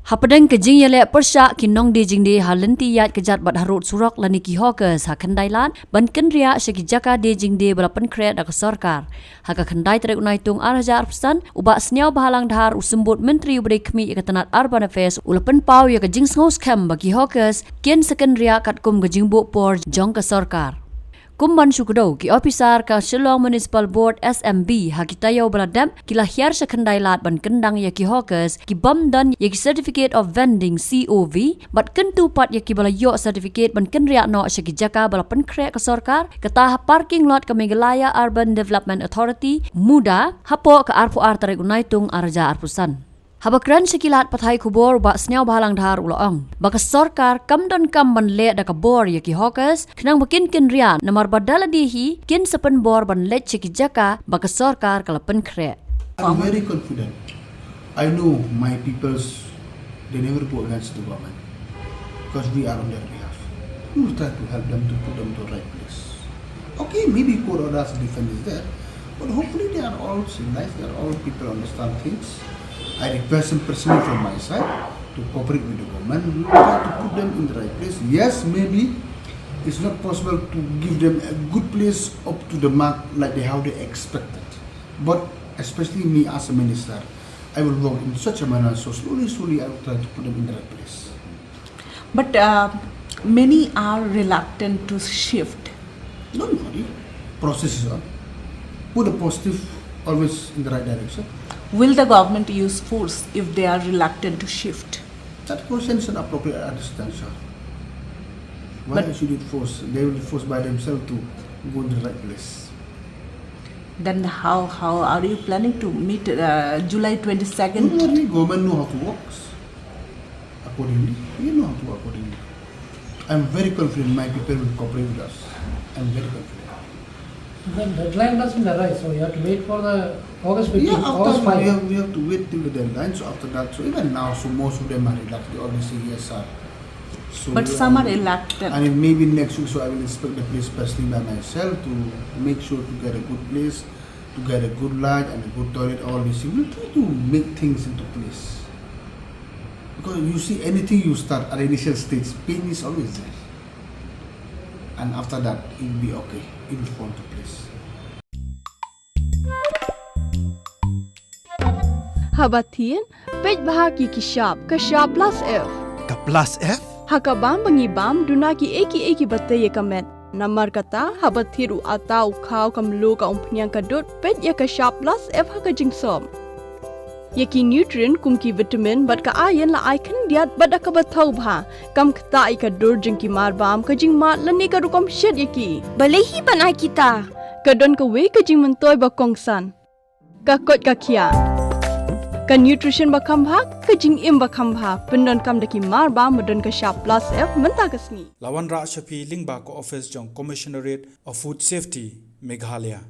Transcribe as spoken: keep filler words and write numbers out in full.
Hapdeng ka jingïaleh pyrshah ki nongdie jingdie ha lynti ïaid kjat bad harud surok lane ki hawkers ha Khyndailad ban kynriah sha ki jaka die jingdie ba la pynkhreh da ka sorkar, ha ka khyndai tarik u Naitung ar hajar arphew san, u Bah Sniawbhalang Dhar, u Symbud Myntri uba dei khmih ïa ka tnat Urban Affairs, u la pynpaw ïa ka jingsngewskhem ba ki hawkers kin sa kynriah katkum ka jingbuh por jong ka sorkar. Kum ban shu kdew, ki ophisar ka Shillong Municipal Board, S M B, ha ki taïew ba la dep ki la hiar sha Khyndailad ban kyndang ïa ki hawkers ki bym don ïa ki Certificate of Vending, C O V, bad kyntu pat ïa kiba la ïoh certificate ban kynriah noh sha ki jaka ba la pynkhreh ka sorkar, kata ha parking lot ka Meghalaya Urban Development Authority, MUDA, hapoh ka arphew ar tarik u Naitung ar hajar arphew san. Haba kren sha ki lad pathai khubor, u Bah Sniawbhalang Dhar u la ong ba ka sorkar kam donkam ban leh da ka bor ïa ki hawkers khnang ba kin kynriah, namar ba da lade hi kin sa pynbor ban leit sha ki jaka ba ka sorkar ka la pynkhreh. I'm very confident. I know my peoples, they never go against the government because we are on their behalf. We will try to help them to put them to the right place. Okay, maybe court orders defense is there, but hopefully they are all civilized, they are all people understand things. I request them personally from my side to cooperate with the government. We will try to put them in the right place. Yes, maybe it's not possible to give them a good place up to the mark like they, how they expected. But especially me as a minister, I will work in such a manner, so slowly, slowly I will try to put them in the right place. But uh, many are reluctant to shift. Don't worry, process is on. Put a positive always in the right direction. Will the government use force if they are reluctant to shift? That question is an appropriate at this juncture. Why But should it force? They will force by themselves to go in the right place. Then how, how are you planning to meet uh, July twenty-second? Don't worry, government know how to work accordingly. We know how to work accordingly. I'm very confident my people will cooperate with us. I'm very confident. The deadline doesn't arise, so you have to wait for the August fifteenth. Yeah, after August five. We have, we have to wait till the deadline. So after that, so even now, so most of them are relaxed. They always say yes, sir. So But we some are are reluctant. I mean, maybe next week, so I will inspect the place personally by myself to make sure to get a good place, to get a good light and a good toilet, all this. We will try to make things into place. Because you see, anything you start at the initial stage, pain is always there. And after that, it will be okay. It will fall into place. Haba thied, peit bha ki ki shap, ka shap plus F. Ka plus F? Ha ka bam ba ngi bam, duna ki ei ki ei kiba tei ïa ka met. Namar kata, haba thied u atta, u khaw, ka mluh, ka umphniang, ka dud, peit ïa ka shap plus F ha ka jingsop. Ïa ki nutrient kum ki vitamin bad ka iron la ai khyndiat bad da kaba thaw bha. Kam ktah ïa ka dur jong ki marbam, ka jingmad lane ka rukom shet ïa ki. Balei hi ban ai kita? Ka don kawei ka jingmyntoi ba kongsan. Ka koit ka khiah. Ka nutrition ba kham bha, ka jingim ba kham bha. Pyndonkam da ki marbam ba don ka shap plus F mynta ka sngi. La wanrah sha phi lyngba ka office jong Commissionerate of Food Safety, Meghalaya.